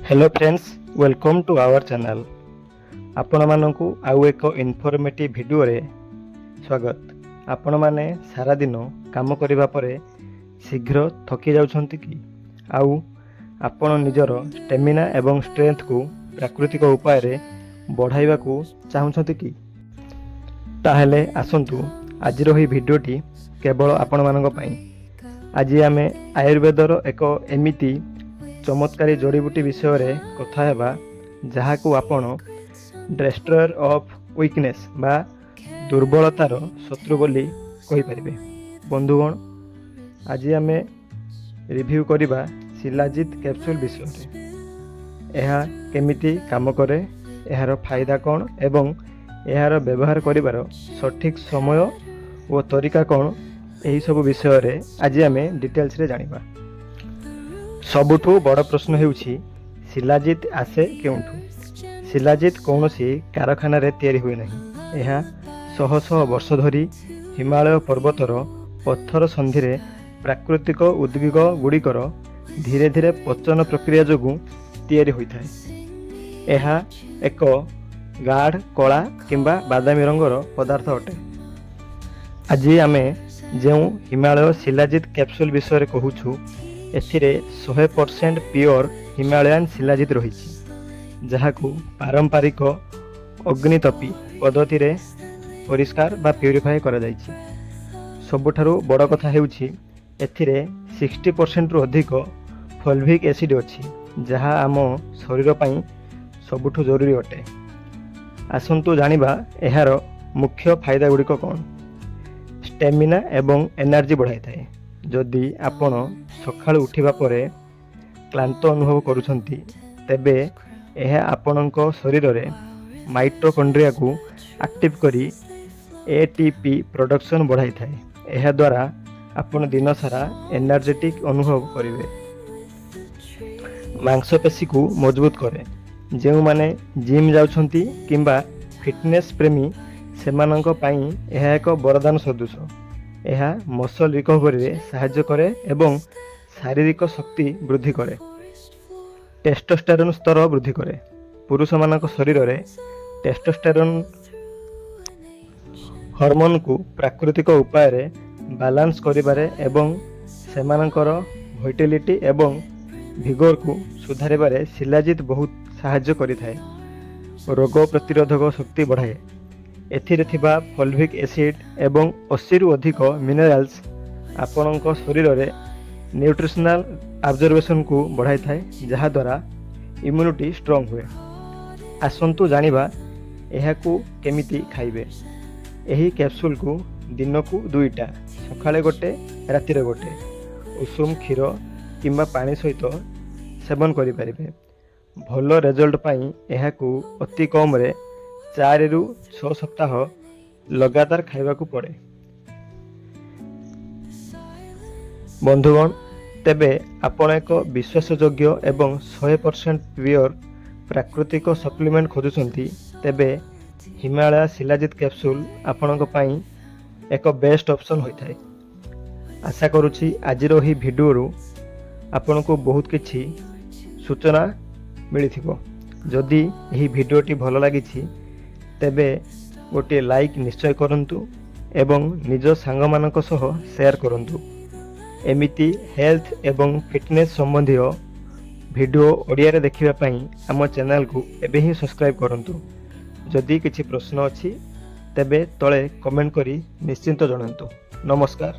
Hello friends, welcome to our channel. ଆପଣମାନଙ୍କୁ ଆଉ ଏକ ଇନଫର୍ମେଟିଭ୍ ଭିଡ଼ିଓରେ ସ୍ୱାଗତ। ଆପଣମାନେ ସାରାଦିନ କାମ କରିବା ପରେ ଶୀଘ୍ର ଥକି ଯାଉଛନ୍ତି କି? ଆଉ ଆପଣ ନିଜର ଷ୍ଟେମିନା ଏବଂ ଷ୍ଟ୍ରେଂଥକୁ ପ୍ରାକୃତିକ ଉପାୟରେ ବଢ଼ାଇବାକୁ ଚାହୁଁଛନ୍ତି କି? ତାହେଲେ ଆସନ୍ତୁ, ଆଜିର ଏହି ଭିଡ଼ିଓଟି କେବଳ ଆପଣମାନଙ୍କ ପାଇଁ। ଆଜି ଆମେ ଆୟୁର୍ବେଦର ଏକ ଏମିତି ଚମତ୍କାରୀ ଜଡ଼ିବୁଟି ବିଷୟରେ କଥା ହେବା, ଯାହାକୁ ଆପଣ ଡେଷ୍ଟ୍ରୟର ଅଫ୍ ୱିକନେସ୍ ବା ଦୁର୍ବଳତାର ଶତ୍ରୁ ବୋଲି କହିପାରିବେ। ବନ୍ଧୁଗଣ, ଆଜି ଆମେ ରିଭ୍ୟୁ କରିବା ଶିଲାଜିତ କ୍ୟାପସୁଲ୍ ବିଷୟରେ। ଏହା କେମିତି କାମ କରେ, ଏହାର ଫାଇଦା କ'ଣ ଏବଂ ଏହାର ବ୍ୟବହାର କରିବାର ସଠିକ୍ ସମୟ ଓ ତରିକା କ'ଣ, ଏହିସବୁ ବିଷୟରେ ଆଜି ଆମେ ଡିଟେଲ୍ସରେ ଜାଣିବା। ସବୁଠୁ ବଡ଼ ପ୍ରଶ୍ନ ହେଉଛି, ଶିଲାଜିତ ଆସେ କେଉଁଠୁ? ଶିଲାଜିତ କୌଣସି କାରଖାନାରେ ତିଆରି ହୁଏ ନାହିଁ। ଏହା ଶହ ଶହ ବର୍ଷ ଧରି ହିମାଳୟ ପର୍ବତର ପଥର ସନ୍ଧିରେ ପ୍ରାକୃତିକ ଉଦ୍ଭିଦ ଗୁଡ଼ିକର ଧୀରେ ଧୀରେ ପଚନ ପ୍ରକ୍ରିୟା ଯୋଗୁଁ ତିଆରି ହୋଇଥାଏ। ଏହା ଏକ ଗାଢ଼ କଳା କିମ୍ବା ବାଦାମୀ ରଙ୍ଗର ପଦାର୍ଥ ଅଟେ। ଆଜି ଆମେ ଯେଉଁ ହିମାଳୟ ଶିଲାଜିତ କ୍ୟାପସୁଲ୍ ବିଷୟରେ କହୁଛୁ, ଏଥିରେ 100% ପିଓର ହିମାଳୟାନ ଶିଲାଜିତ ରହିଛି, ଯାହାକୁ ପାରମ୍ପରିକ ଅଗ୍ନିତପି ପଦ୍ଧତିରେ ପରିଷ୍କାର ବା ପ୍ୟୁରିଫାଏ କରାଯାଇଛି। ସବୁଠାରୁ ବଡ଼ କଥା ହେଉଛି, ଏଥିରେ 60%ରୁ ଅଧିକ ଫଲଭିକ୍ ଏସିଡ୍ ଅଛି, ଯାହା ଆମ ଶରୀର ପାଇଁ ସବୁଠୁ ଜରୁରୀ ଅଟେ। ଆସନ୍ତୁ ଜାଣିବା ଏହାର ମୁଖ୍ୟ ଫାଇଦା ଗୁଡ଼ିକ କ'ଣ। ଷ୍ଟେମିନା ଏବଂ ଏନର୍ଜି ବଢ଼ାଇଥାଏ। ଯଦି ଆପଣ ସକାଳୁ ଉଠିବା ପରେ କ୍ଳାନ୍ତ ଅନୁଭବ କରୁଛନ୍ତି, ତେବେ ଏହା ଆପଣଙ୍କ ଶରୀରରେ ମାଇଟୋକଣ୍ଡ୍ରିଆକୁ ଆକ୍ଟିଭ୍ କରି ଏଟିପି ପ୍ରଡକ୍ସନ୍ ବଢ଼ାଇଥାଏ। ଏହାଦ୍ୱାରା ଆପଣ ଦିନସାରା ଏନର୍ଜେଟିକ୍ ଅନୁଭବ କରିବେ। ମାଂସପେଶୀକୁ ମଜବୁତ କରେ। ଯେଉଁମାନେ ଜିମ୍ ଯାଉଛନ୍ତି କିମ୍ବା ଫିଟନେସ୍ ପ୍ରେମୀ, ସେମାନଙ୍କ ପାଇଁ ଏହା ଏକ ବରଦାନ ସଦୃଶ। ଏହା ମସଲ୍ ରିକଭରିରେ ସାହାଯ୍ୟ କରେ ଏବଂ ଶାରୀରିକ ଶକ୍ତି ବୃଦ୍ଧି କରେ। ଟେଷ୍ଟୋଷ୍ଟେରନ୍ ସ୍ତର ବୃଦ୍ଧି କରେ। ପୁରୁଷମାନଙ୍କ ଶରୀରରେ ଟେଷ୍ଟୋଷ୍ଟେରନ୍ ହରମୋନକୁ ପ୍ରାକୃତିକ ଉପାୟରେ ବାଲାନ୍ସ କରିବାରେ ଏବଂ ସେମାନଙ୍କର ଭାଇଟାଲିଟି ଏବଂ ଭିଗୋରକୁ ସୁଧାରିବାରେ ଶିଲାଜିତ ବହୁତ ସାହାଯ୍ୟ କରିଥାଏ। ରୋଗ ପ୍ରତିରୋଧକ ଶକ୍ତି ବଢ଼ାଏ। ଏଥିରେ ଥିବା ଫଲଭିକ୍ ଏସିଡ୍ ଏବଂ 80ରୁ ଅଧିକ ମିନେରାଲ୍ସ ଆପଣଙ୍କ ଶରୀରରେ ନ୍ୟୁଟ୍ରିସନାଲ୍ ଆବଜର୍ବେସନକୁ ବଢ଼ାଇଥାଏ, ଯାହାଦ୍ୱାରା ଇମ୍ୟୁନିଟି ଷ୍ଟ୍ରଙ୍ଗ ହୁଏ। ଆସନ୍ତୁ ଜାଣିବା ଏହାକୁ କେମିତି ଖାଇବେ। ଏହି କ୍ୟାପସୁଲକୁ ଦିନକୁ ଦୁଇଟା, ସକାଳେ ଗୋଟେ, ରାତିରେ ଗୋଟେ, ଉଷୁମ କ୍ଷୀର କିମ୍ବା ପାଣି ସହିତ ସେବନ କରିପାରିବେ। ଭଲ ରେଜଲ୍ଟ ପାଇଁ ଏହାକୁ ଅତି କମରେ 4ରୁ 6 ସପ୍ତାହ ଲଗାତାର ଖାଇବାକୁ ପଡ଼େ। ବନ୍ଧୁଗଣ, ତେବେ ଆପଣ ଏକ ବିଶ୍ୱାସଯୋଗ୍ୟ ଏବଂ 100% ପିଓର ପ୍ରାକୃତିକ ସପ୍ଲିମେଣ୍ଟ ଖୋଜୁଛନ୍ତି, ତେବେ ହିମାଳୟ ଶିଲାଜିତ କ୍ୟାପସୁଲ୍ ଆପଣଙ୍କ ପାଇଁ ଏକ ବେଷ୍ଟ ଅପସନ୍ ହୋଇଥାଏ। ଆଶା କରୁଛି, ଆଜିର ଏହି ଭିଡ଼ିଓରୁ ଆପଣଙ୍କୁ ବହୁତ କିଛି ସୂଚନା ମିଳିଥିବ। ଯଦି ଏହି ଭିଡ଼ିଓଟି ଭଲ ଲାଗିଛି, ତେବେ ଗୋଟିଏ ଲାଇକ୍ ନିଶ୍ଚୟ କରନ୍ତୁ ଏବଂ ନିଜ ସାଙ୍ଗମାନଙ୍କ ସହ ସେୟାର କରନ୍ତୁ। ଏମିତି ହେଲ୍ଥ ଏବଂ ଫିଟନେସ୍ ସମ୍ବନ୍ଧୀୟ ଭିଡ଼ିଓ ଓଡ଼ିଆରେ ଦେଖିବା ପାଇଁ ଆମ ଚ୍ୟାନେଲକୁ ଏବେ ହିଁ ସବସ୍କ୍ରାଇବ୍ କରନ୍ତୁ। ଯଦି କିଛି ପ୍ରଶ୍ନ ଅଛି, ତେବେ ତଳେ କମେଣ୍ଟ କରି ନିଶ୍ଚିତ ଜଣାନ୍ତୁ। ନମସ୍କାର।